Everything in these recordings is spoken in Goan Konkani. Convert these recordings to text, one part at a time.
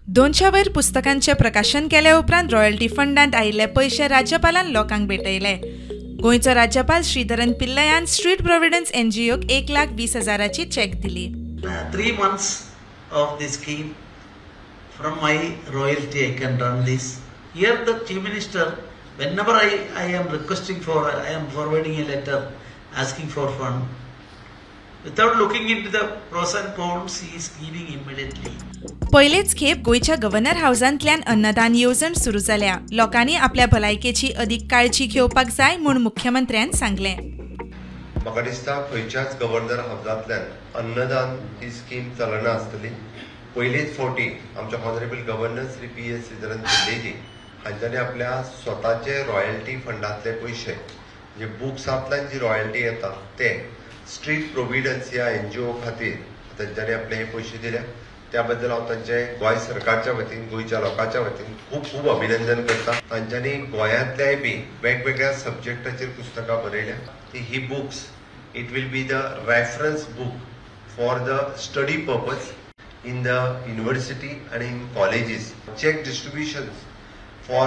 200 वयर पुस्तकांचे प्रकाशन केल्या उपरांत रॉयल्टी फंडांत आयिल्ले पयशे राज्यपालान लोकांक भेटयले. गोंयचो राज्यपाल श्रीधरन पिल्लयान स्ट्रीट प्रोव्हिडन्स एनजीओक 1,20,000 चॅक दिली. 3 months of the scheme from my royalty I can run this. Here the Chief Minister, whenever I am requesting for, I am forwarding a letter asking for fund, without looking into the pros and cons, he is giving immediately. पयलेच खेप गोंयच्या गव्हर्नर हावजांतल्यान अन्नदान येवजण सुरू जाल्या. लोकांनी आपल्या भलायकेची अदीक काळजी घेवपाक जाय म्हूण मुख्यमंत्र्यान सांगलें. म्हाका दिसता खंयच्याच गव्हर्नर हावजांतल्यान अन्नदान ही स्कीम चलना आसतली. पयलीच फावटी आमचे honourable governor Shri P S. Sreedharan पिल्लेजी हांच्यांनी आपल्या स्वताचे रॉयल्टी फंडांतले पयशे, जे बुक्सांतल्यान जी रॉयल्टी येता ते स्ट्रीट प्रोव्हिडन्स ह्या एनजीओ खातीर तांच्यांनी आपले हे पयशे दिल्या. त्या बद्दल हांव तांचे गोंय सरकारच्या वतीन, गोंयच्या लोकांच्या वतीन खूब खूब अभिनंदन करता. तांच्यांनी गोंयांतल्याय बी वेगवेगळ्या सब्जेक्टाचेर पुस्तकां बरयल्या. ती ही books it will be the reference book for the study purpose in the university and in colleges. Cheque distributions for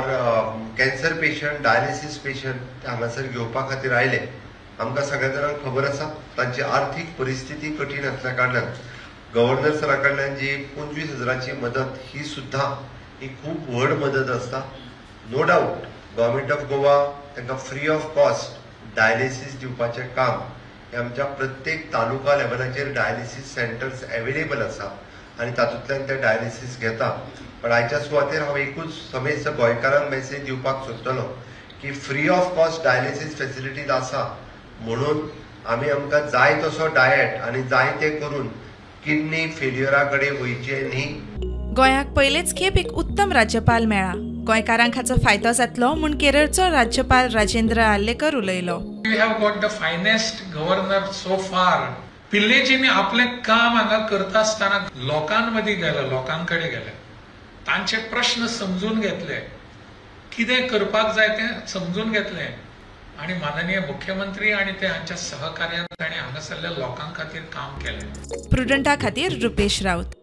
cancer patient, dialysis patient ते हांगासर घेवपा खातीर आयले. आमकां सगळ्या जाणांक खबर आसा तांची आर्थीक परिस्थिती कठीण आसल्या कारणान गव्हर्नर सरा कडल्यान जी 25,000 मदत ही सुद्धा ही खूब व्हड मदत आसता. No doubt government of Goa तांकां फ्री ऑफ कॉस्ट डायलिसीस दिवपाचें काम हे आमच्या प्रत्येक तालुका लेवलाचेर डायलिसीस सेंटर्स एवेलेबल आसा आनी तातूंतल्यान ते डायलिसीस घेता. पण आयच्या सुवातेर हांव एकूच समेस्त गोंयकारांक मेसेज दिवपाक सोदतलो की free of cost dialysis facilities आसा म्हणून आमी आमकां जाय तसो डायट आनी जाय तें करून किडनी फेल्युअरा कडेन वयचें न्ही. गोंयाक पयलेच खेप एक उत्तम राज्यपाल मेळ्ळा. गोंयकारांक हाचो फायदो जातलो म्हूण केरळचो राज्यपाल राजेंद्र आर्लेकर उलयलो. We have got the finest governor so far. पिल्लेजींनी आपलें काम हांगा करता आसतना लोकांमदीं गेले, लोकांकडेन गेले, तांचे प्रश्न समजून घेतले, कितें करपाक जाय तें समजून घेतलें आनी माननीय मुख्यमंत्री आनी ते हांच्या सहकार्यान ताणें हांगासरल्या लोकां खातीर काम केलें. प्रुडंटा खातीर रुपेश राऊत.